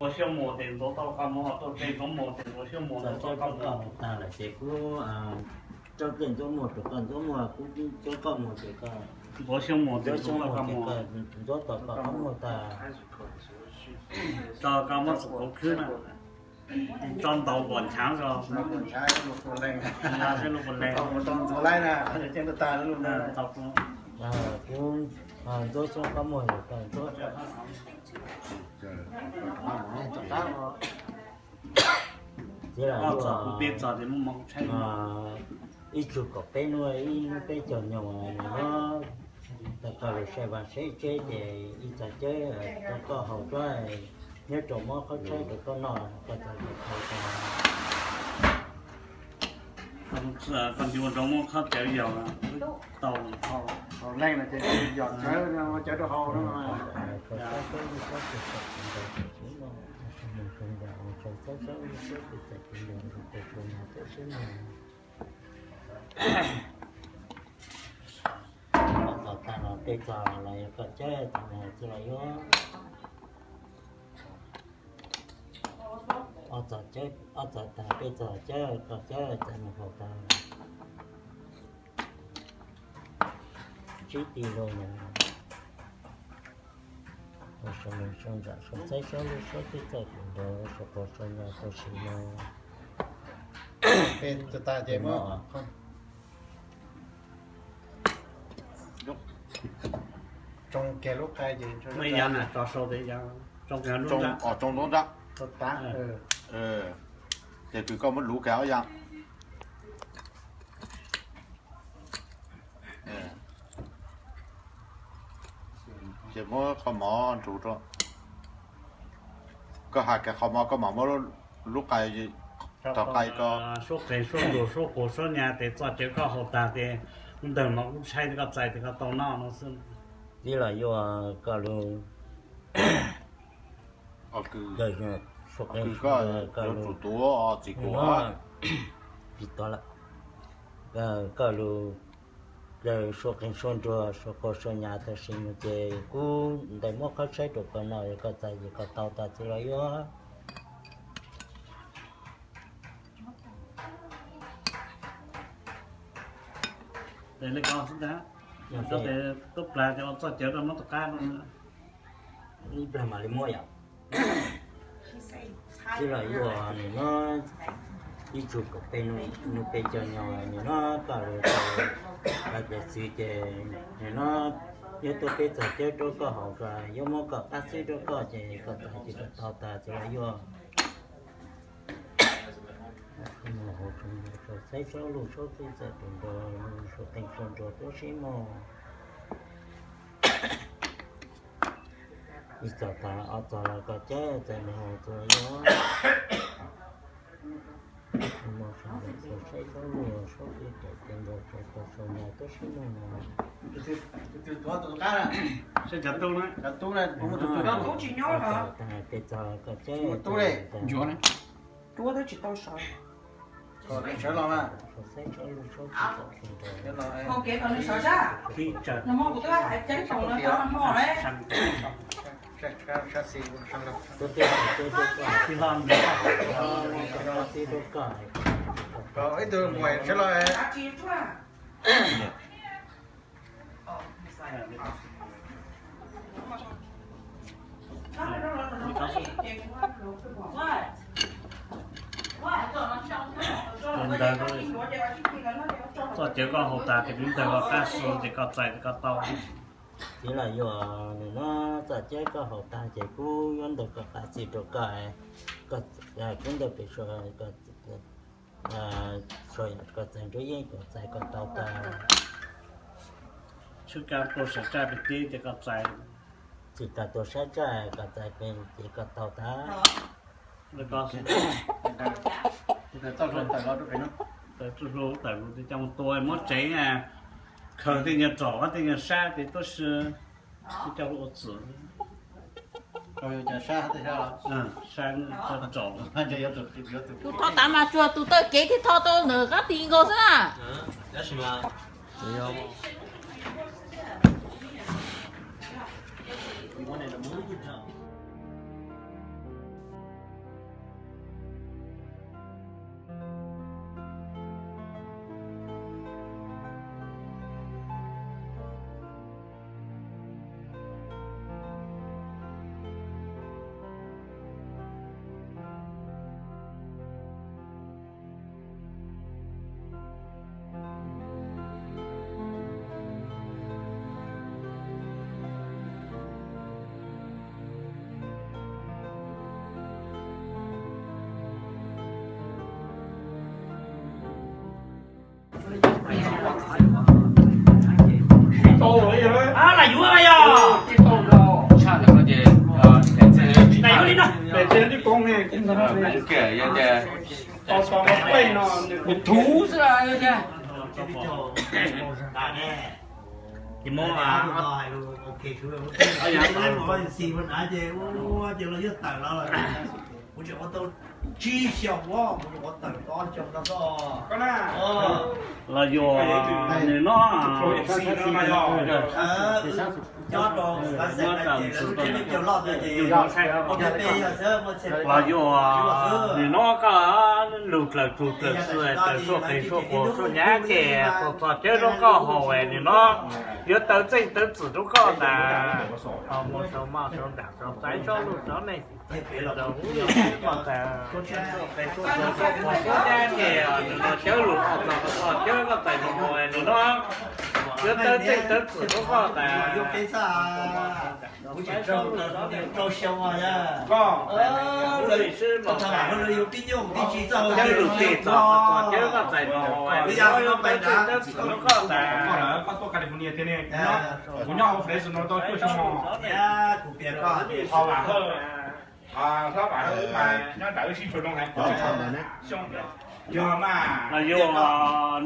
Ntxuav xyoob muag ces ntxuav tau koj muag, tuaj tej ntxuav muag ces ntxuas xyoob muag ntxuav tau koj muag. Tag lawm ces kuv rau tej ntxuav muag rau koj ntxuav muag, kuv ntxuav koj muag ces koj ntxuav xyoob muag ces ntxuav tau koj muag tag. Tso koj muab txuas kauv khwb na, tso ntaus kom nchav zog, nchav seb lub puas leeg. Kuv ntxuav xyoob koj muag, koj ntxuav. Txiv lam yuav ib tsug kaum peb hnub, ib hnub peb caug nyoog no, tau koj lug saib vaj saib tsev ces ib txoj cawb rau koj haus tsuab, nyob rau muab qhov tshaib rau koj noj, koj txawm tau tas. Koj ncu rau muab qhov cawv yos tau. Haus leej no ces yos cawv, cawv rau haus no. Txog tag no peb txog los yog koj cawb txog no txij los yuav. Ob txog tag peb txog cawb koj cawb txog mus haus tag. Tsib tij laug no, sau meej sau ntsam sau txaib saub lub saub twb txawj tus nrog sau qhov sau nyo tau sim no. Tsoo kiag lub qai ces, tsoo lub qai, ces kws koj muab luv kiag ob yaam. Ces muab qhov mov nrug rau, koj has kiag qhov mov koj mam muab lub qai, tog qai ko. Suab qeeg suab nruas suab quas suab nyas tes txoj cawv koj haus tag tes ntawg mas kuv tshaib koj txais tes koj tau noj no xwb. Tib los yuav koj lug, koj lug, tsis tau lawm, koj lug suab qeeg suab nruas suab quas suab nyas tag sim no ces kuv ntawd muab qhov tshaib rau koj noj, koj txais ces koj tau tas txij los yuav. Tes le ko xwb ntag, tub plag ces ua txoj cawv rau nub tom qab no. Ib plag mam li muab yom. Tib los yuav nws no ib tsug kaum peb nub peb caug nyoog nws no koj lug tau, hais tias txwv ces nws no yuav tuaj peb txog cawb rau koj haus, yuav muab koj qab xwb rau koj ces koj txais ces koj tau tas txij los yuav. Sau txaib saub lub saub twb txawj tus nrog, sau qeeg sau nruas tuab sib mog. Ib txog tag ob txog los koj cawb txais mus haus txij los yuav. Sau txaib saub lub saub twb txawj tus nrog, sau qeeg sau nruas tuab sib mog no. Txog tag peb txog koj cawb txais. Ib tug muam sawv los. Ntawd, txoj cawv koj haus tas ces kuv ntawg koj qab xwb ces koj txais ces koj tau. Tib los yuav nws no txoj cawv koj haus tas ces kuv yuav ntawg koj qab xwb rau koj, kuv ntawg pem suav, suav yam koj txais nruab yeeb koj txais koj tau tas. Tshwj kab tuaj sab tsaj pem teb ces koj txais. Tsis tas tuaj sab tsaj koj txais pem ces koj tau tas. Txoj hlua tawm los rau pem no, txoj hlua tawm los ces coj mus tua muab tsev, khaws tej nyuag tsom tej nyuag sab ces tuab si coj ua txwm. Tus thoj tav mas tsuag tus taw kev thiaj thoj tau ntawm qab ti nkaus xwb na. Tab sis mas, tab sis mas, tab sis mas, Lam yuav yog. Lam yuav li no. Kuv thuv xwb. Ces muab Los yuav nws no, los yuav nws no koj lug dlawg tug dlawg xwm dlawg suaj qeeg suaj quas suaj nyab ces tau txog cawb rau koj haus nws no yuav tawv txeej tawv txim rau koj tas. Sau moj sau nram sau xaiv sau luj sau neej, rau huv li suab moos tas, suab nyab ces nws no cawb lug txog txog cawb koj txais mus haus nws no yuav tawv txeej tawv txim rau koj tas. Huv li swb moos tas, cawb lug txog txog cawb koj txais mus haus nws no yuav tawv txeej tawv txim rau koj tas. Kuv nyob hauv Fresno tau cuaj xyoo, kuv piav koj, Hlob Vam Hawj mas nyob nram wb sib tshua zoo heev. Yog mas, los yuav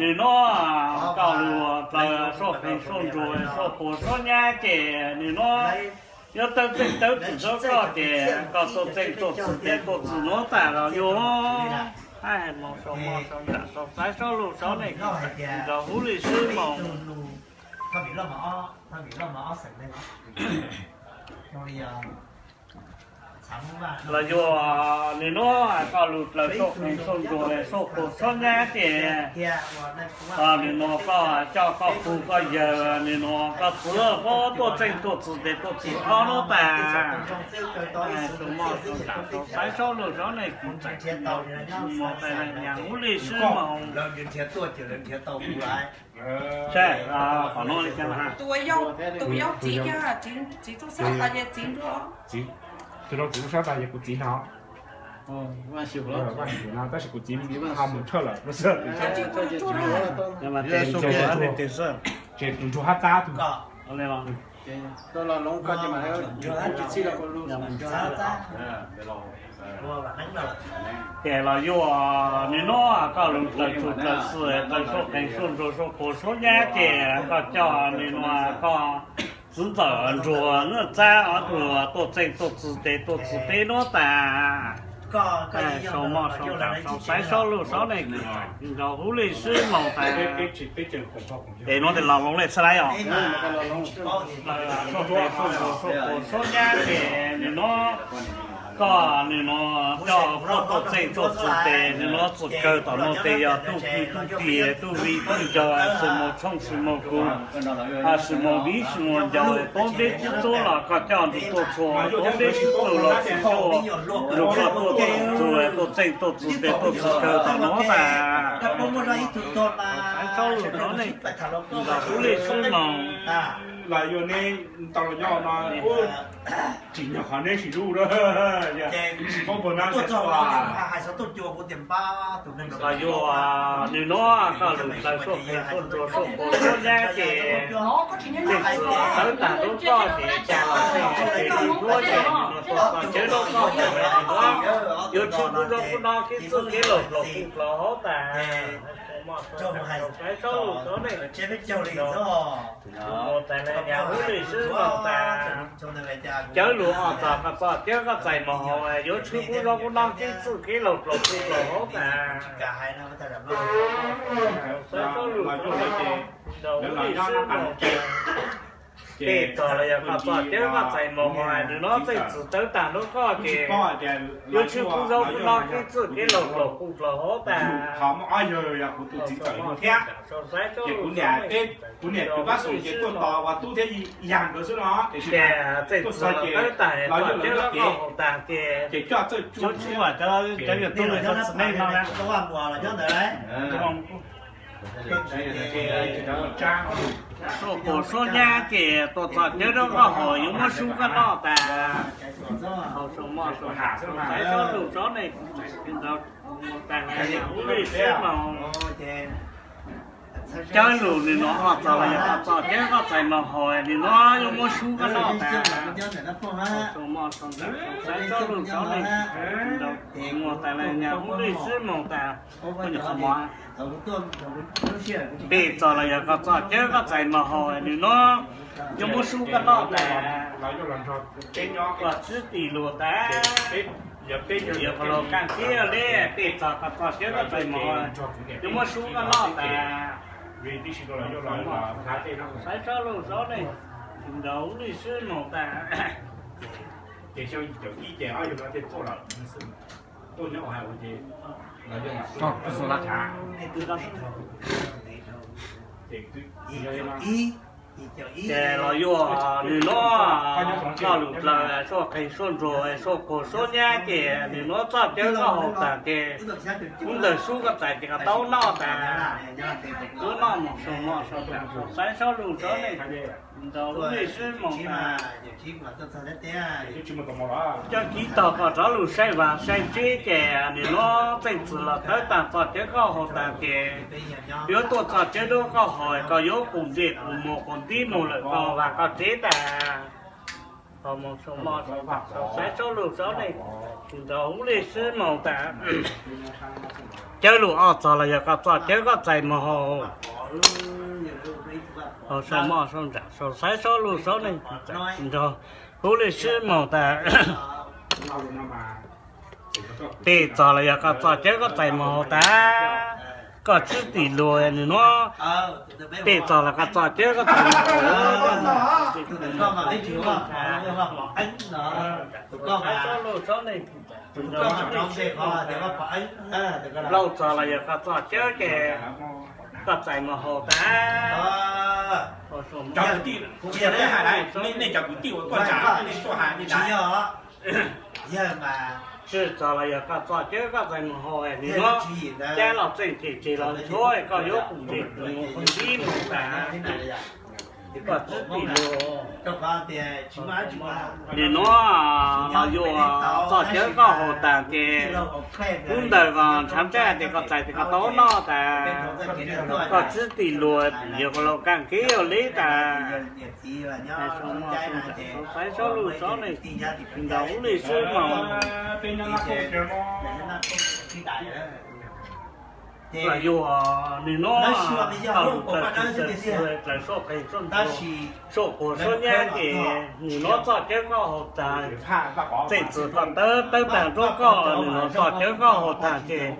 nws no koj lug dlawg suaj qeeg suaj ntsuag suaj quas suab nyab ces nws no yuav tawv txeej tawv txim rau koj ces koj tuaj txeej tuaj txim tes tuaj txim nuav tas los yuav. Moos sau moj sau nram sau xaiv sau luj sau neej, rau huv li swb moos. Los yuav nws no koj lug dlawg suaj qeeg suaj ntsuag suaj quas suab nyab ces nws no koj coj koj pug koj yawg nws no koj txwv huv tuaj txeej tuaj txim tes tuaj txim qhov nuav tas. Sau moj sau nram sau xaiv sau luj sau neej, kuv txais moos tas nyag huv li swb moos. Tus, tus yau txiv, txiv tub sab tas ces txiv nrog, tus rau txiv tub sab tas ces kuv txiv no, tab sis kuv txiv ho mus tshawj lawm. Ces tus ntsuag hab txab tug. Ces los yuav nws no koj lug dlawg tug dlawg xwm dlawg suaj qeeg suaj ntsuag suaj quas suab nyab ces koj coj nws no koj txwv ntxawm ntsuag nuav txab ob tug tuaj txeej tuaj txim tes tuaj txim teb nuav tas. Sau moj sau nram sau xaiv sau luj sau neej, rau huv li swb moos tas. Es nuav tes los loov lej txhab laib os. Suaj nyab ces nws no koj nws no coj puab tuaj txeej tuaj txim tes nws no txwm kawg tom nuav tes yog tub kwv tub tij tub viv tub ncaus, tsis moog tshooj tsis moog kuv, tsis moog viv tsis moog ncaus, tub deb tub txub los koj coj nws tuaj txhua, tub deb tub txug los tsis tuaj, nws koj tuaj txug tuaj txeej tuaj txim tes tuaj txim kawg tom nuav tas. Sau luj sau neej, rau huv li swb moos. Los yuav neb tau los nyob no, tsim nyog qhov neb sim zuj, tsis paub puas nab Los yuav nws no koj lug dlawg suaj qeeg suaj ntsuag suaj quas suab nyab ces txeej txim tawv taag rau koj ces cas los txeej txim tes lug ntsuab ces nws no tuaj txog cawv rau koj tas. Yuav tshwj kuv zoo kuv no kev txwj kev laug dlaus puj dlaus hauv tas. Sau moj sau nram sau xaiv sau luj sau neej, rau huv li swb moos tas. Cawv lug txog txog cawb koj txais mus haus, yuav tshwj kuv zoo kuv no kev txwj kev laug dlaus puj dlaus hauv tas. Sau moj sau nram sau xaiv sau luj sau neej, rau huv li swb moos tas. Tej tog los yog koj txoj cawb koj txais mus haus, nws no txeej txim tawv taag rau koj ces yuav tshwj kuv zoo kuv no kev txwj kev laug dlaus puj dlaus hauv tas. Sau moj sau nram sau xaiv sau luj sau neej, rau huv li swb moos tas. Ces txeej txim tawv taag txoj cawb koj haus tas ces yuav tshwj kuv cov yawg tub yawg txiv neej no na. Suaj quas suab nyab ces tuaj txog cawb rau koj haus, yuav muab sub koj noj tas. Sau moj sau nram sau xaiv sau luj sau neej, rau huv li swb moos. Cawb lus nws nuav ho txog los yog koj txoj cawb koj txais mos haus, nws nuav yuav muab sub koj noj tas. Xav txog lus txog ne, muag tas le nyag ub lwj sib moog tas, peb txog los yog koj txoj cawb koj txais mos haus, nws nuav yuav muab sub koj noj tas. Koj tsib tim luag tas, yuav peb yuav koj lug kaaj kiab le, peb txog koj txoj cawb koj txais mos haus, yuav muab sub koj noj tas. Xav txog lus txog ne, nrau ub lwj sib moog tas. Ces los yuav nws nuav koj lug dlaws suab qeeg suab nruas suab quas suab nyab ces nws nuav txoj cawb koj haus tas ces ub ntawd sub koj txais ces koj tau noj tas. Tub noj moog sau mov sau nraam sau xaiv saub lug txog ne, nrau ub lwj sib moog tas. Cov kiv tog koj rov lug saib vaag saib tsev ces nws nuav txeej txwm los tawb taag txoj cawb koj haus tas ces yuav tuaj txoj cawb dua koj haus, koj yuav qus ntsej qus muag qus ntib moog lawm koj vaag koj tsev tas. Xaiv saub lug txog ne, nrau ub lwj sib moog tas. Cawb lug ob txog los yog koj txoj cawb koj txais mos haus. Sau mov sau nraam sau xaiv saub lug txog ne, nrau ub lwj sib moog tas. Peb txog los yog koj txoj cawb koj txais mos haus tas. Koj tsib tim luag nws nuav, peb txog los koj txoj cawb koj txais mos haus. Plaub txog los yog koj txoj cawb ces koj txais mos haus tas. Tsib txog los yog koj txoj cawb koj txais mos haus, nws nuav cab los txeej teg tseg los nchuav koj yuav qus ntsej qus muag qus ntib moog tas. Koj tsib tim luag, nws nuav los yuav txoj cawb koj haus tas ces ub ntawd koj ntshav ntsaj ces koj txais ces koj tau noj tas. Koj tsib tim luag yog koj lug kaaj kiab le tas. Xaiv saub lug txog ne, nrau ub lwj sib moog. Los yuav nws nuav tau lug dlaws suab qeeg suab nruas, suab quas suab nyab ces nws nuav txoj cawb koj haus tas. Txeej txwm koj tawb tawb taag nruab koj, nws nuav txoj cawb koj haus tas ces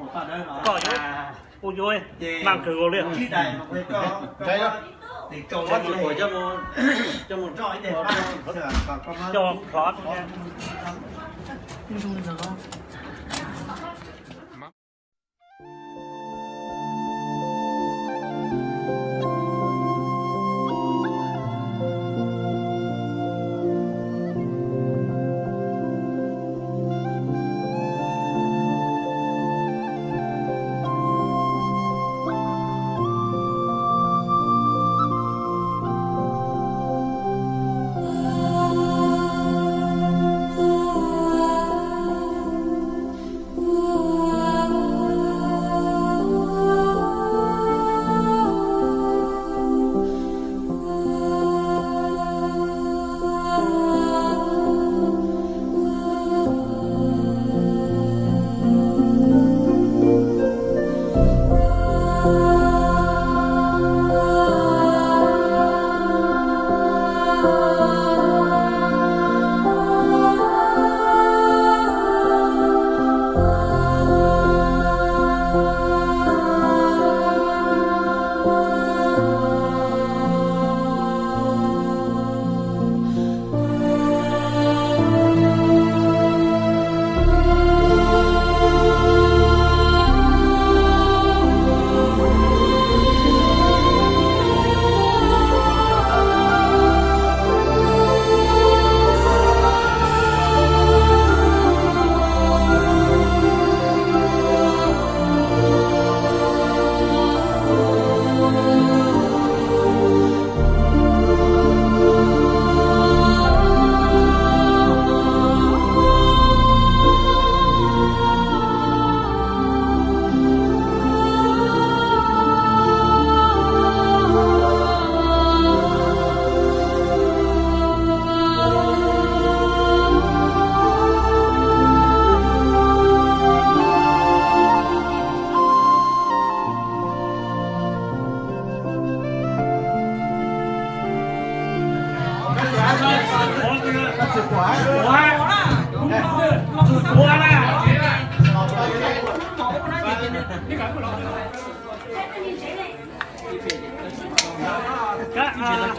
koj yuav, kuj yuav maaj kawg nkaus li.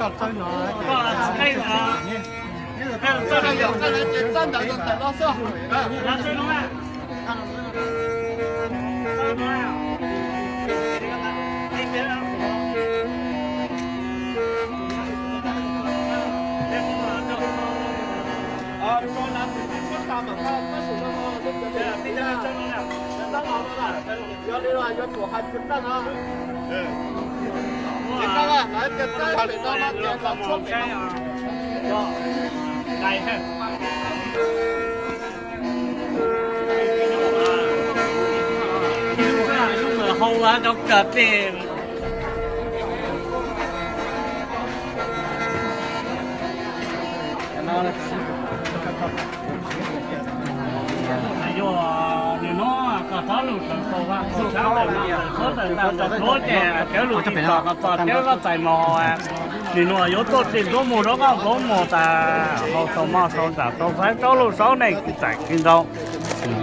Hau cov kawg tej. Yog nim no koj rov lug raws kaum vaj kaum tshaav ntawm no ntawm suav ntawm ntaj ntawm duab ces cawv lug ib txog koj txoj cawv koj txais mos hos. Nim no yuav tuaj dlej ntxuav muag rov qaab ntxuav muag tas, hau sau moj sau ntsam sau xaiv saub luj saub neej kws txais kws nraug,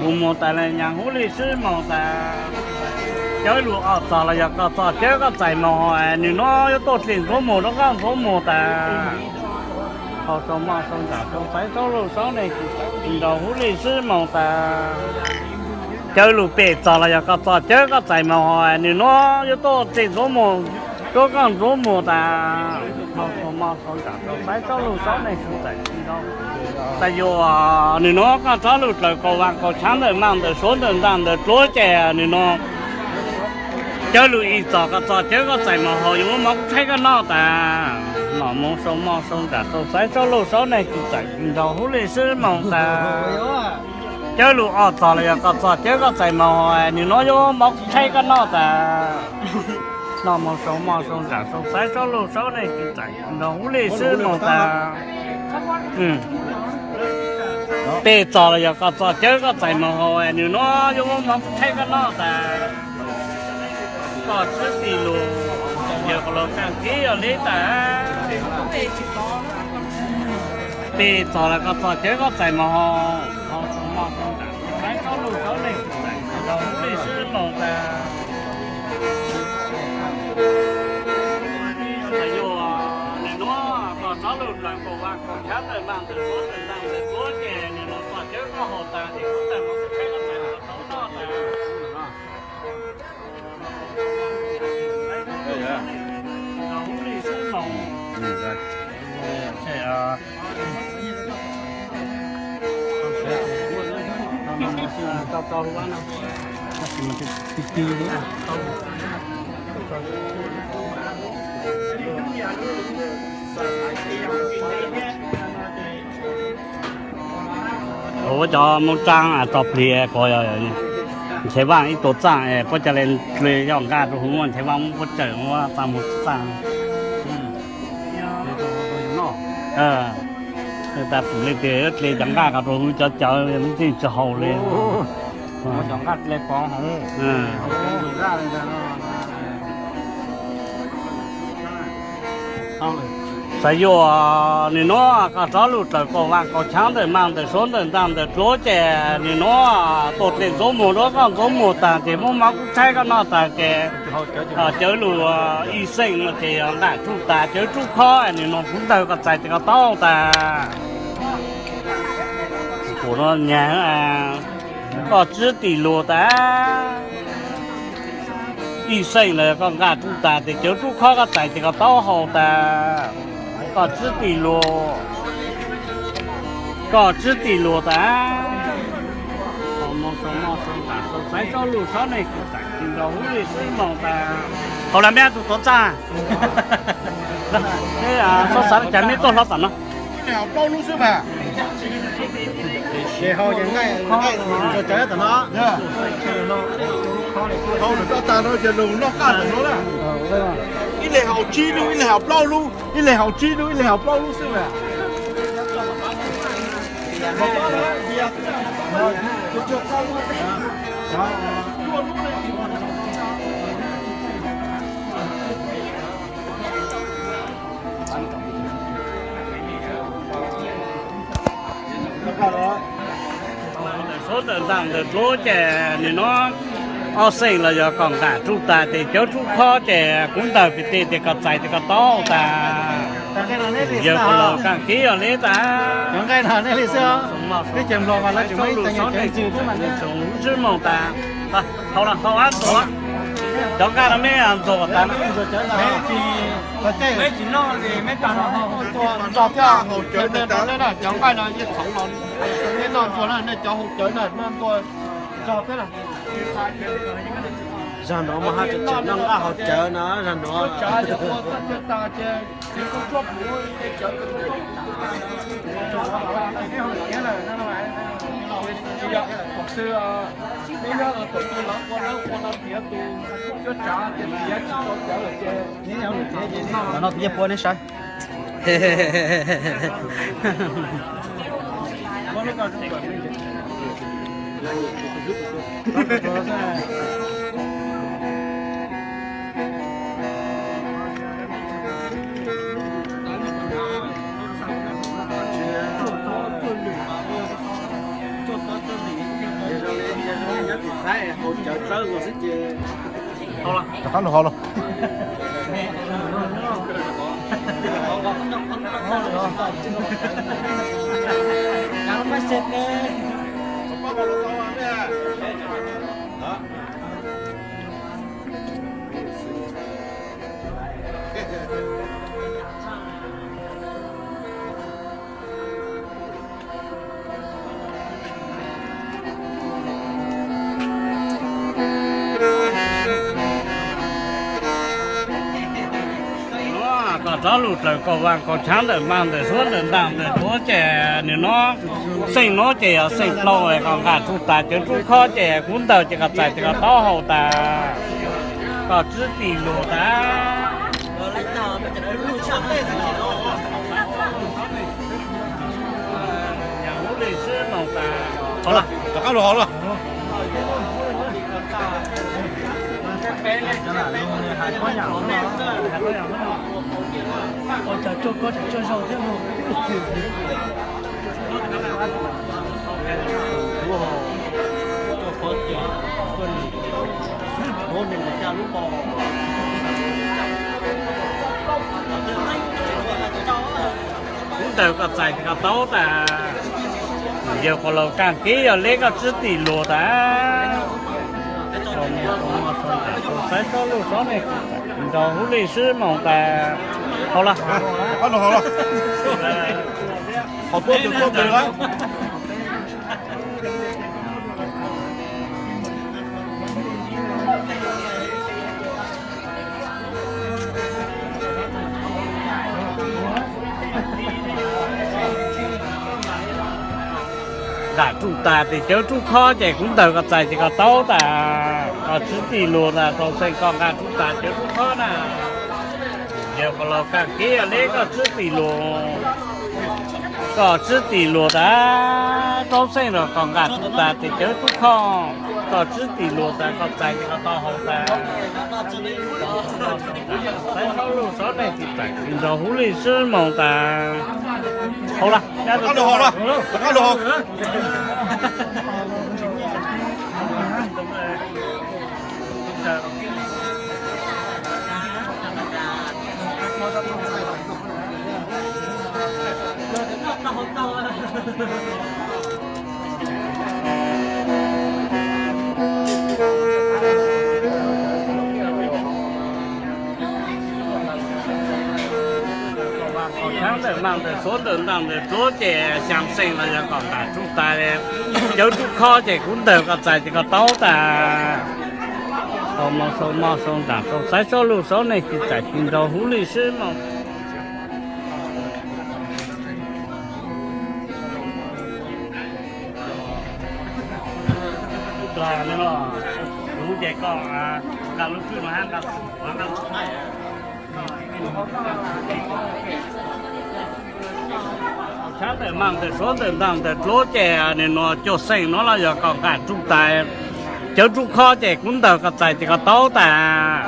mus muag tas le nyaag huv lij sib moog tas, cawv lug ob txog los yog koj txoj cawv koj txais mos hos. Nim no yuav tuaj dlej ntxuav muag rov qaab ntxuav muag tas, hau sau moj sau ntsam sau xaiv saub luj saub neej kws txais kws nraug huv lij sib moog tas, cawv lug peb txog los yog koj txoj cawv koj txais mos hos. Nim no yuav tuaj dlej ntxuav muag rov qaab ntxuav muag tas, hau sau moj sau ntsam sau xaiv saub luj saub neej kws txais kws nraug. Txais yuav nim no koj rov lug raws kaum vaj kaum tshaav ntawm ntaj ntawm suav ntawm ntaj ntawm duab ces nim no cawv lug ib txog koj txoj cawv koj txais mos hos, yuav muab mov kuv tshaib koj noj tas, noj moo sau moj sau ntsam sau xaiv saub luj saub neej kws txais kws nraug huv lij sib moog tas, cawv lug ob txog los yog koj txoj cawv koj txais mos hos. Nim no yuav muab mov kuv tshaib koj noj tas, noj moo sau moj sau ntsam sau xaiv saub luj saub neej kws txais kws nraug huv lij sib moog tas, peb txog los yog koj txoj cawv koj txais mos hos. Nim no yuav muab mov kuv tshaib koj noj tas, koj tsi tig lug, yog koj lug kaaj kib yog le tas, peb txog los koj txoj cawv koj txais mos hos, hau sau moj sau ntsam sau xaiv saub luj saub neej kws txais kws nraug huv lij sib moog tas, yuav nim no koj rov lug raws kaum vaj kaum tshaav ntawm ntaj ntawm suav ntawm ntaj ntawm duab ces nim no txoj cawv koj haus tas ces kuv txais mov kuv tshaib koj txais mos hos tau noj tas, huv lij sib moog. Ua cov Moob Tsaab tso plig kuv Nchaiv Vaaj ib tug txaaj es puab ca le dle cov nqaj rua huv, Nchaiv Vaaj muab puab tsawm muab txaaj moog txaaj. Tas pum le tias dle cov nqaj ko rua huv, cov cawv yeej tsi haus le. Xav yuav nim nuav koj rov lug raws kaum vaaj kaum tshaav ntawm maaj ntawm suav ntawm ntaag ntawm dluav ces nim nuav tuaj dlej ntxuav muag rua koj ntxuav muag taag ces muab mov kub tshaib koj noj taag ces cawv lug ib xeem no ces nqaj tsuj taag cawv rub khob nim nuav kuv ntawg koj txais tes koj taub taag. Kuv nuav nyag koj tsib tim luag taag. Ib xeem lawm koj nqaj rub taag tes cawv rub khob koj txais tes koj taub hau taag. Koj tsib tim luag, koj tsib tim luag taag. Moog sau moj sau ntaam sau xaiv saub luj saub neej kws txais kws nraug huv lij sib moog taag. Hauv lawm meb tug tuav txaaj, meb xav xav le caag meb tuaj hlo tom no. Plaub lub xwb mas. Ces hau ces nqaij, nqaij tso cawv tom no. Hau lawm koj taag no ces lug noj qaj tom no na. Ib leeg hau tsib lub, ib leeg hau plaub lub, ib leeg hau tsib lub, ib leeg hau plaub lub xwb mas. Suav ntawm ntaag ntawm dluav ces nim nuav ob xeem los yog koj nqaj rub taag tes cawv rub khob ces kuv ntawg pim tej tes koj txais tes koj taub taag. Yawg Pov Laus kaj kib yog li tas. Cov nqaij no nej li xwb, peb cov Nplog mas lawv tseem muaj ib txoj cov ntxwg thiab mas nej tsoom lub sib moos tas. Hau los hau ab ntxuag, cov nqaij no mej ntxuag tas. Cov nqaij no yeej txhoov los, nej noj ntxuag na, nej cov haus cawv na noj ntxuag zog thiab na. Zag nuav mas haj tseem noj nqaij haus cawv na, zag nuav. No kuv yeej pua neb saib. Rov qab lug hov los. Koj rov lug dlaws koj vaaj koj tshaav ntawm maag ntawm suab ntawm ntaag ntawm duav ces nwg nuav, xeej nuav ces yog xeej dlhau, koj nqaj rub tas cawv rub khob ces kuv ntawg ces koj txais ces koj taub hau tas, koj tswb tim lug tas. Rov qab lug hov los. Kuv ntawg koj txais koj taub tas. Yawg Pov Laus kaj kib yog li koj tswb tim lug tas. Saib sob luj sob neej nrog huv lij sib moos tas. Hau los. Nqaj rub tas ces cawv rub khob ces kuv ntawg koj txais ces koj taub tas, koj tswb tim lug tas, rau xeej koj nqaj rub tas cawv rub khob na. Yawg Pov Laus kaj kib yog li koj tswb tim lug, koj tswb tim lug tas, rau xeej rau koj nqaj rub tas ces cawv rub khob, koj tswb tim lug tas, koj txais ces koj taub hau tas. Saib sob luj sob neej txais nrog huv lij sib moos tas. Hau los. Koj vaaj koj tshaav ntawm maag ntawm suav ntawm ntaag ntawm dluav ces xyaa xeej los yog koj nqaj rub tas, cawv rub khob ces kuv ntawg koj txais ces koj taub tas. Hau mos sau mos sau ntaag sau saib sob luj sob neej txais txais nrog huv lij sib moos. Tshaav ntawm maag ntawm suav ntawm ntaag ntawm dluav ces nwg nuav cuaj xeej nuav los yog koj nqaj rub tas, cawv rub khob ces kuv ntawg koj txais ces koj taub tas.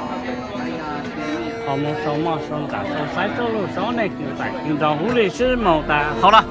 Hau mos sau mos sau ntaag sau saib sob luj sob neej txais txais nrog huv lij sib moos tas. Hau los.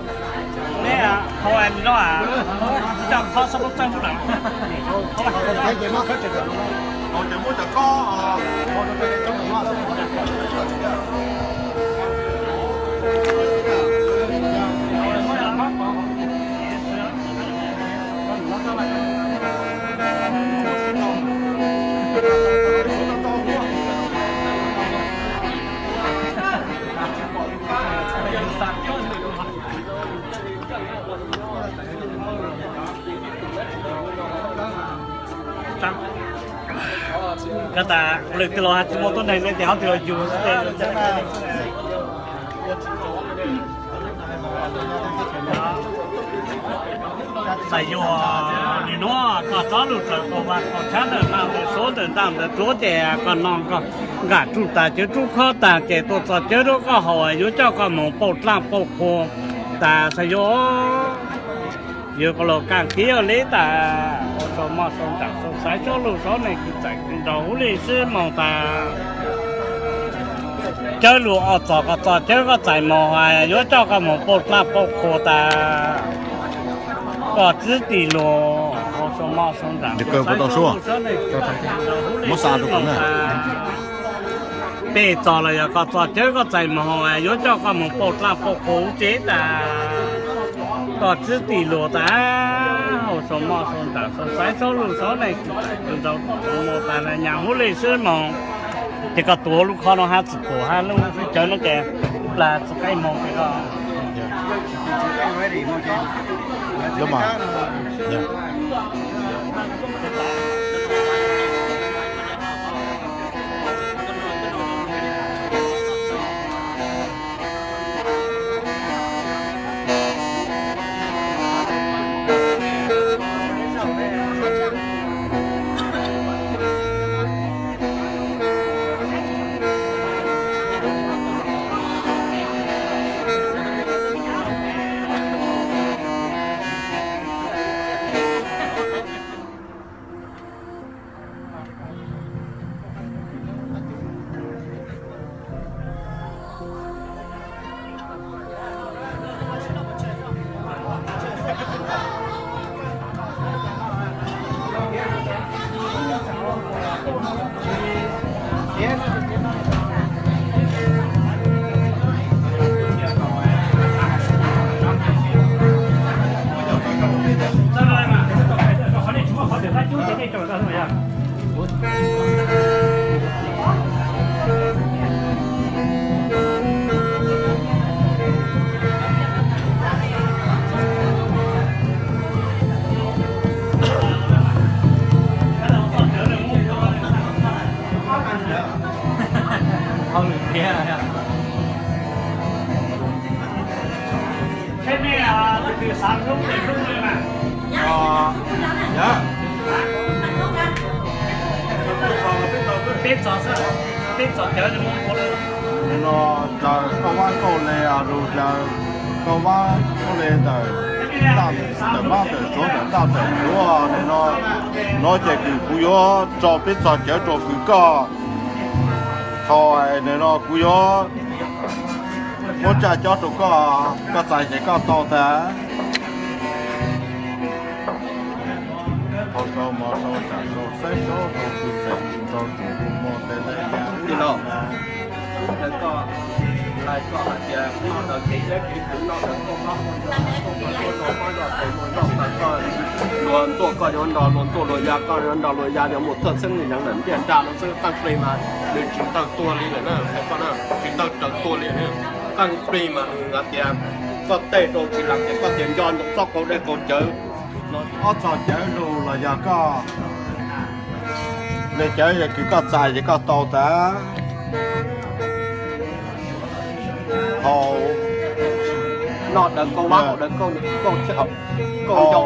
Koj tas lwm tus los tsis muaj tuab neeg li ces ho tus los yug. Xav yuav nim no koj txhob lug tawm qaum vas qaum tshab ntawm naj ntawm suav ntawm ntaj ntawm duav ces koj noj koj nqaj rub tas cawv rub khob tas ces tuaj txog cawv rau koj haus yuav coj koj moog pauj dlaaj pauj qhua tas xav yuav yuav koj los kaaj kiv li tas ua sau moj sau nraam sau xaiv saub luj saub neej kws txais kws nraug huv li sib moog tas cawv lug ob txog koj txog cawv koj txais moog yuav coj koj moog pauj dlaaj pauj qhua tas koj txwv tis lug ua sau moj sau nraam sau xaiv saub luj saub neej kws txais kws nraug huv li sib moog tas peb txog los yog koj txog cawv koj txais moog yuav coj koj moog pauj dlaaj pauj qhua huv tsev tas koj txwv tis lug tas ua sau moj sau nraam sau xaiv saub luj saub neej kws txais kws nraug moog tas nyam huv li sib moog. Ces koj tuav lub khob no hab txug pum hab lub cawv no ces plag txug qaib moog ces koj Peb txog cawv no, dlaws kauj vab kauj le, dlaws kauj vab kauj le ntawm ntaj ntawm mab ntawm suav ntawm ntaj ntawm duav no, no ces kws kuv yuav tso peb txog cawv rau kws koj thaum no kuv yuav muab tsaj cob rau koj, koj txais ces koj tau tas. Hau sau mov sau nraam sau xaiv saub rau kws txais kws nraug tsuas hu mos tes dai yas ub no. Koj hais tias noj daws kev dawb kev kws, noj daws kauj vab kauj le, kauj vab kauj le, noj daws koj luag ntxuaj koj yuav nrog luag ntxuaj, luag ya koj yuav nrog luag ya, yuav mus thawj txheeb yeev ntawm ntiaj nrag no xwb. Qaaj plig mas nws tsis tawg tuag li lawm na, tsis tawg raws tuag li. Qaaj plig mas nws hais tias koj tej rau tsis lees ces koj tias nco ntsoov txoj qau dej qau cawv no, ob txog cawv lug los yog koj le cawv yog kws koj txais ces koj tau tas. Hau noj daws kauj vab, hau daws kauj, kauj, kauj ncau.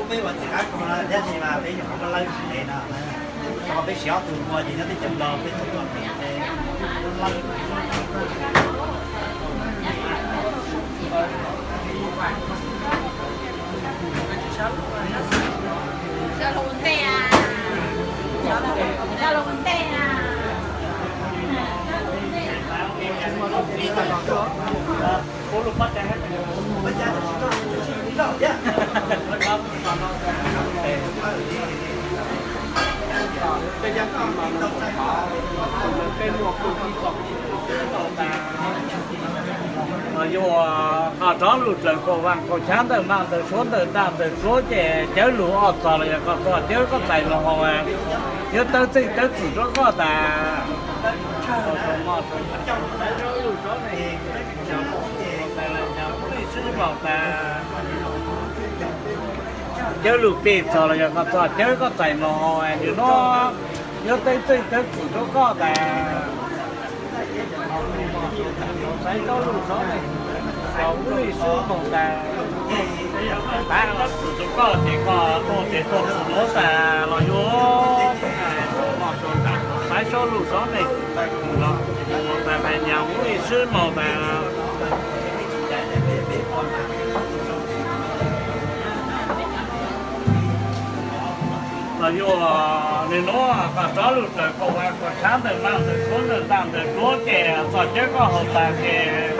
Peb ua txiv qab kug no thiab tsis mas peb nyuam qhuav muab lawb tsis ntev no, rau qhov peb siv ob tug ua ces nyob teb chaws Nplog peb tau txoj kev lawb. Yuav qhov rov lug dlawg kaus vaas kaus chaav ntawm naj ntawm suav ntawm ntaaj ntawm duab ces cawv lug ob txog los yog koj txog cawv koj txais moog haus, yuav tawb txeej tawb txim rua koj tas. Cawv lug peb txog los yog koj txog cawv koj txais moog haus, nwg nuav yuav tawb txeej tawb txim rua koj tas. Saib tau lug xov neej, tau lub lij sib moog tas, pab txim rua koj ces koj tuaj ces tuaj txug nuav tas los yuav. Saib tau lug xov neej, tas tas nyag lub lij sib moog tas. Los yuav nwg nuav koj rov lug dlawg kaus vaas kaus chaav ntawm naj ntawm suav ntawm ntaaj ntawm duab ces txog cawv koj haus tas ces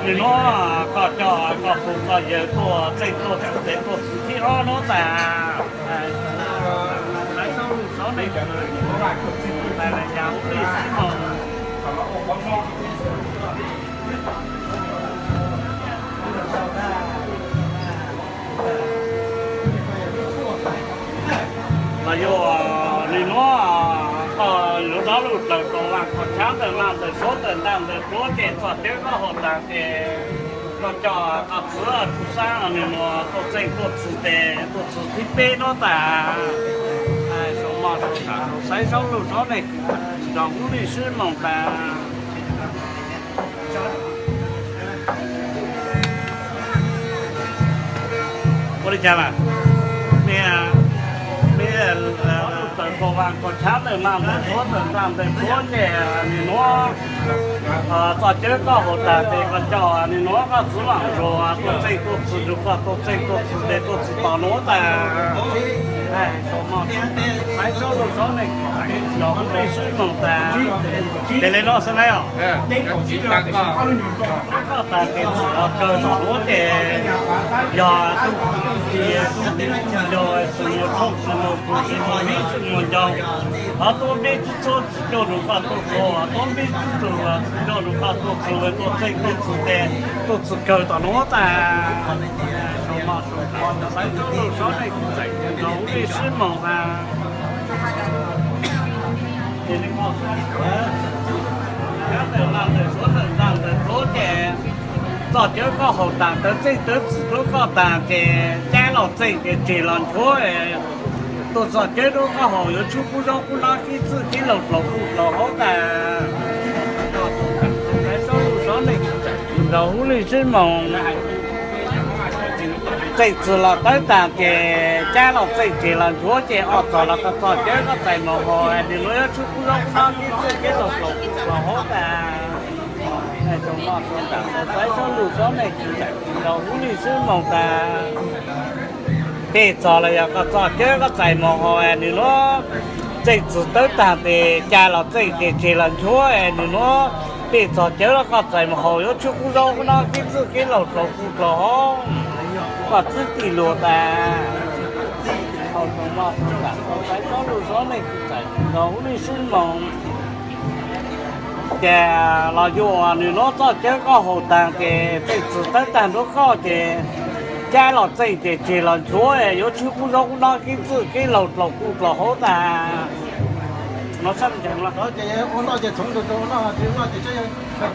nwg nuav koj coj koj pug koj yawg tuaj txeej tuaj txug tes tuaj txug thib ob nuav tas. Saib tau lug xov neej, tas tas nyag lub lij sib moog. Los yuav nwg nuav koj yuav rov lug dlawg kaus vaas kaus chaav ntawm naj ntawm suav ntawm ntaaj ntawm duab ces txog cawv koj haus tas ces koj coj koj txwv tug xaab nwg nuav tuaj txeej tuaj txug tes tuaj txug thib peb nuav tas. Saib tau lug xov neej, nrog lub lij sib moog tas. Ua li cas mas, peb tawm kaus vaas kaus chaav ntawm naj ntawm suav ntawm ntaaj ntawm duab ces nwg nuav txog cawv koj haus tas ces koj coj nwg nuav koj txwv vaam ntsuag tuaj txeej tuaj txug nrug koj tuaj txeej tuaj txug tes tuaj txug tom nuav tas. Saib tau lug xov neej, nrog lub lij sib moog tas. Tes le nuav xwb na os. Koj tas tes txim kawg tom nuav ces yog tug tij tug ncaug, tug muaj txuj tsis muaj kug tsis muaj vib tsis muaj ncaug, hov tuab npib tub txhua txwm coj nrug koj tuaj txug, tuab npib tub txhua txwm coj nrug koj tuaj txug, tuaj txeej tuaj txug tes tuaj txug kawg tom nuav tas. Saib tau lug xov neej, nrog lub lij sib moog tas. Tes le koj, ntawm naj ntawm suav ntawm ntaaj ntawm duab ces txog cawv koj haus tas, tawv txeej tawv txim rua koj tas ces cab los txeej ces tseg los nchuav, tuaj txog cawv rua koj haus yuav tshub qub zaub qub nab kib txwj kib laug dlaug kuj dlaug hauv tas. Saib tau lug xov neej, nrog lub lij sib moog. Txeej txwm los tawv taag ces cab los txeej tseg los nchuav ces ob txog los koj txog cawv koj txais moog haus, nwg nuav yuav tshub qub zaub qub nab kib txwj kib laug dlaug kuj dlaug hauv tas. Saib tau lug xov neej, nrog lub lij sib moog tas. Peb txog los yog koj txog cawv koj txais moog haus, nwg nuav txeej txwm tawv taag tes cab los txeej ces tseg los nchuav, nwg nuav peb txog cawv los koj txais moog haus yuav tshub qub zaub qub nab kib txwj kib laug dlaug kuj dlaug hauv. Koj twb tig luag tas, txij thaum no txoj lus zov neeg tsis txais tsis nto ub li sib moos. Ces los yuav nws lub txoj cawv koj haus taag ces tej txwm tawb tag nruab koj ces caib los txeej ces tseg los nchuav yuav tswb qub zaub qub no kev txwj kev laug dlaus kuj dlaus hauv tag. No sab ncees los ces ua noj ces txhoov rau rau noj ces noj ces sab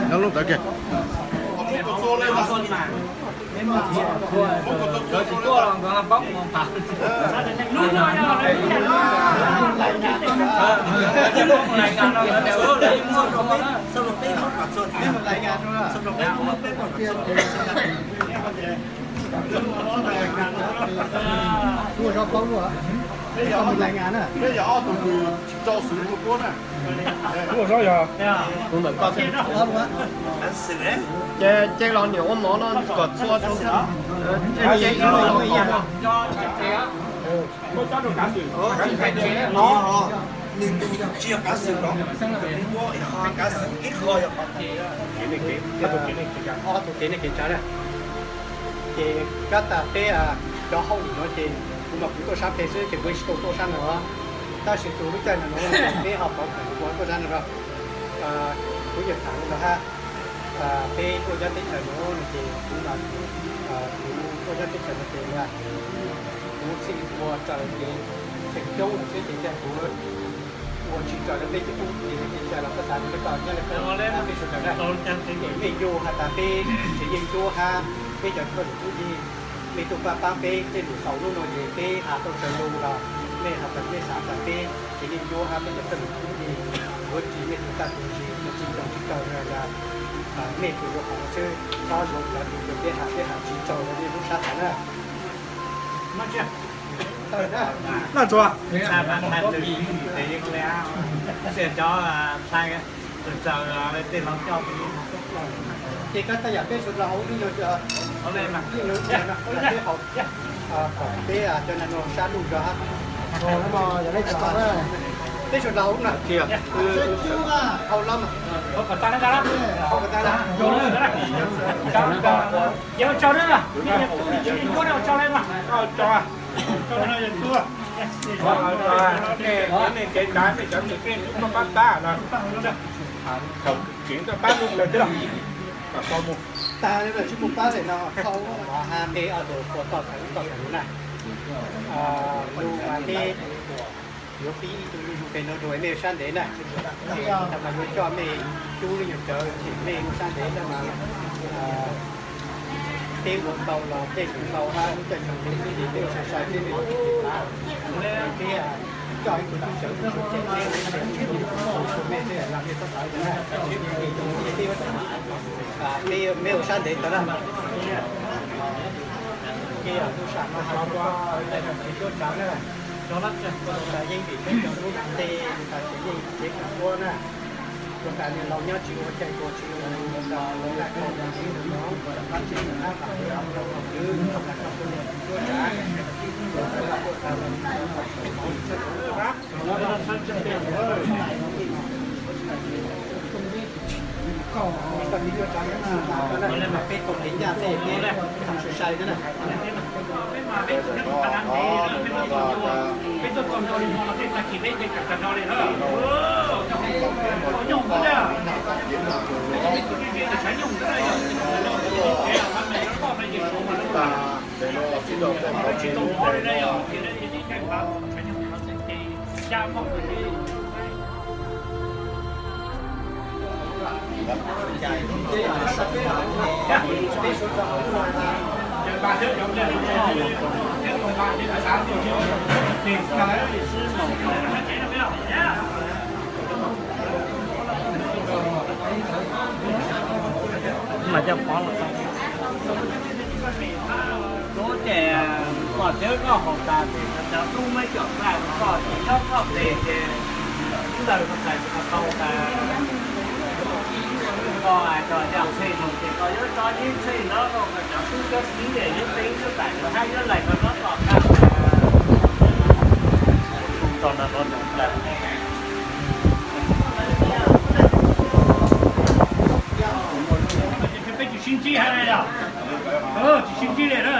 Nyob lub ntawd kiag. Kuj ua zaub yog. Ces cia los niam ua mov no kom txhua tus. Nws tus tsis yog kav xwm los, tus ua ib qho kav xwm ib qho yog qhov kev, ob tug kev neej kev tsav na. Ces kab tas peb cov hauj lwm no ces kuv mas kuv tuaj sab pem xwb ces kuv tsis tau tuaj sab no. Tab sis tus lub caij no no peb ho pov kuv tuaj sab no. Kuv yawg tham no hab, peb tuaj nyob teb chaws no no ces kuv mas kuv tuaj nyob teb chaws no ces kuv txhij ua raws li xeem coob lawm xwb ces kuv ua tsis raws li peb cov tub ces teb chaws los koj xav li koj nyob li koj peb sawv daws na. Ces mej yuav has tas peb tsev yeej ncuab hab peb cov thawj lwm tub yig, mej tuaj pab pab peb tej lus xaus lub no ces peb has tau raws lus los mej has tas mej xav tas peb tsev yeej ncuab hab peb cov thawj lwm tub yig yuav ris mej tus tag tus zis tus tsis tau tsis tau los mej tsuas yuav qhov no xwb, txhob yuav cov lus peb has peb has tsis raug rau mej lub sab tod na. Ces koj taj yam peb sawv daws hauv lub no, peb hauv, kom peb cov no sab lub zog hab. Peb sawv daws hauv no, hauv lawm, hauv tas na. Tag tsis muaj pab lawm no, qhov hab peb ob tug puas tau txhawm tau txhawm na. Lug mas peb yuav pib ib tug lug pem no rau mej sab ntev na, es thaum mas yuav coj mej cub lub nyuag cawv them mej lub sab ntev na mas peb ua tau los tej lus tau hab lub caij nyoog peb xwb ces peb ua sai sai xwb mej tsis tau. Peb coj ib tug tub cawv tus tswv cem mej lub npe tus tswv tus mej xwb los mej txhob tawv na. Peb ua sab ntev tau na. Ces lub sam no has rau koj tsev cuab tsav na, tas yeej vim peb cov lub nte tas tsev yeej tsev kws cuab na, ua tas niag laus nyob tsis ua caij ua tsis ua tas laus laj khaus tas tsev no, tas tsev no hab tas tsev no, tas koj tsev cuab tsav. Peb tau kev ncaj xwb peb tau sai sai thiab na. Peb tuaj txog nrau li no los tej tag kis peb nce kam tas no li na. Mas coj pov los. Tub ces pom tseeb koj haus tas ces cov tub muab cov nplaj rau koj ces nyob koj pem ces ntawm koj txais tsis tau tas. Koj hais txog yam ntxheb no ces koj yuav tso ib ntxheb no rau cov tub cov kiv es yuav teev yuav taim yuav haib yuav laim rau koj tom qab. Peb tsis sib ntsib hab, tsis sib ntsib li.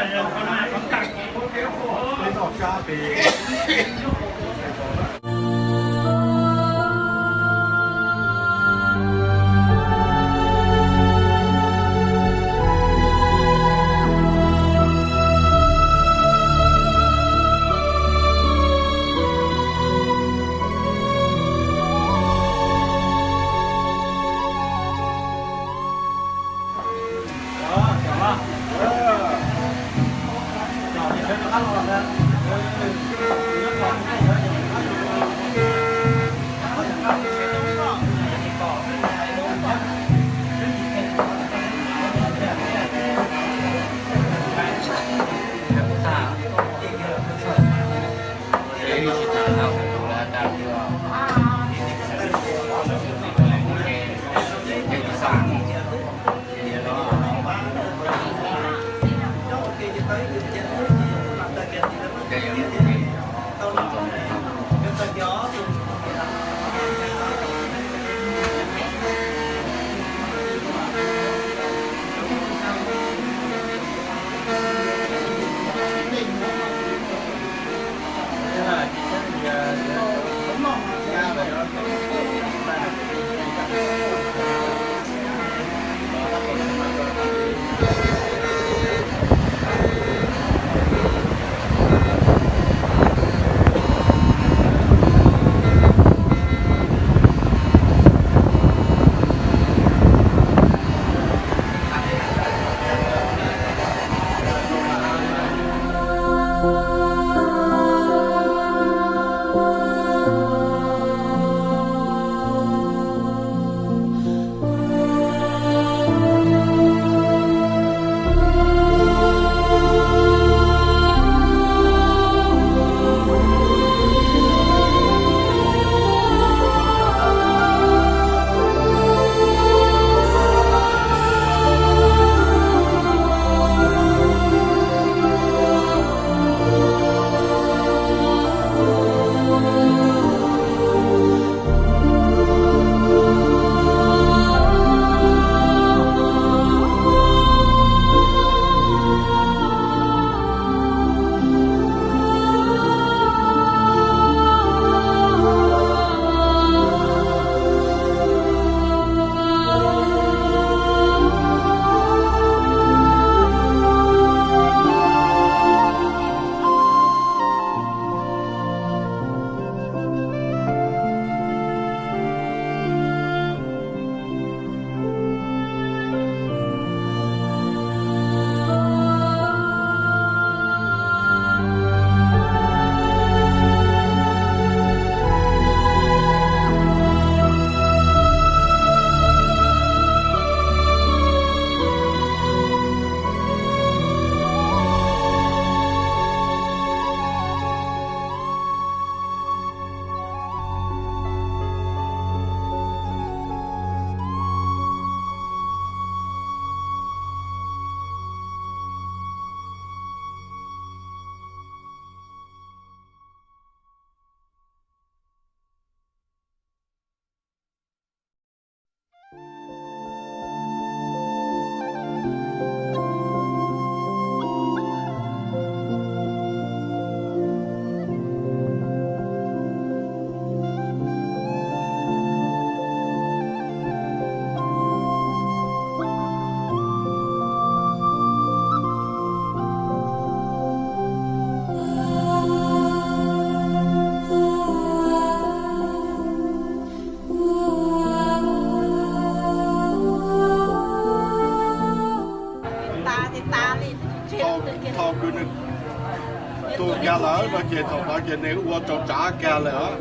Thaum no ces nws ua rau tsav kag lawm os.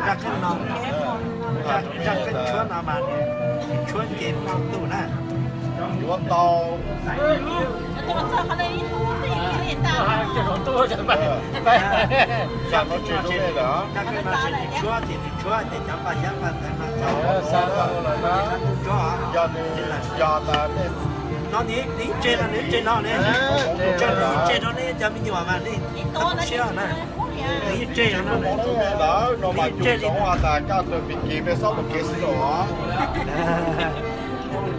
Zaj kheej no, zaj kheej tshuab no mas nws tshuab nce mus saum ntuj na. Yuav tau. Zaj no tsis zoo li lawm. Zaj kheej no tsis nws tshuab ces nws tshuab ces cov paj xyab paj ntawv no tau. Yog nws, yog tas nej no nws ib tseg no, nws ib tseg no ne. Tso nws ib tseg rau nej cov me nyuam mas nej txhob siab na. Nws ib tseg no, nws ib tseg li no. Koj tus pis kis peb xob mus kev xi no.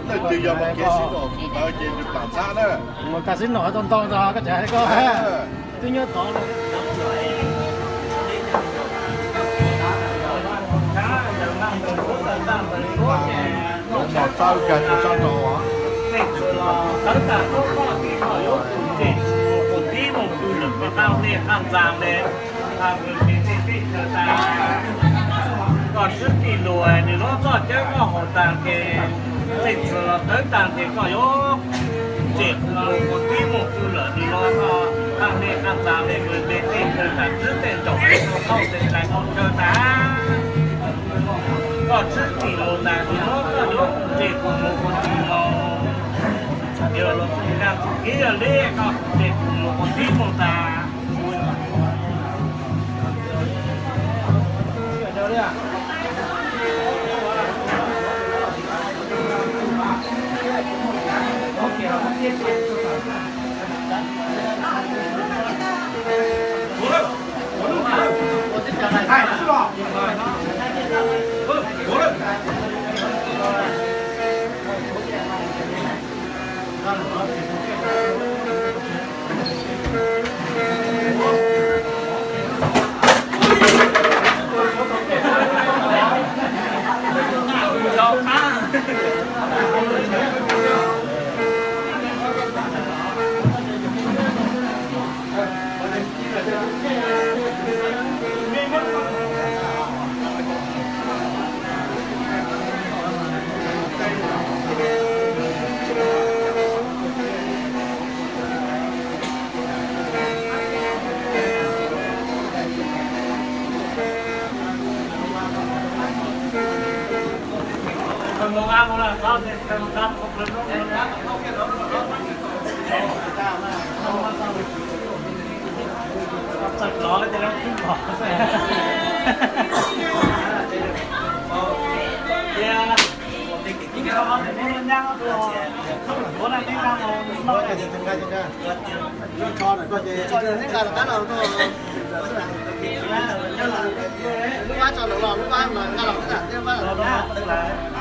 Leej twg yog mus kev xi no ntawd ces nws plam txhab na. Mus kev xi no tau ntau ntau koj tseem hais koj. Twb nyob tod. Mos txawb kag tus sab rau. Txij txwv los tawv tag koj ces koj yuav tus ntsej tus muag tus tib mus pw lawm koj qab dej qab ntxa ne. Koj swb tij lus nws lub txoj cawb koj haus tag ces txij txwv los tawv tag ces koj yuav ntsej tus muag tus tib mus pw lawm nws los koj qab dej qab ntxa ne, nws nte tij kawg tas twb tej nraum tau tej tais tau chaw tas. Koj swb tij lus tas nws lub koj yuav tus ntsej tus muag tus tib los yog los txoj kev yog li koj tus ntsej tus muag tus tib mus tas. Lub vab tso ntawd los lub vab no nqa los xwb na, lub vab no.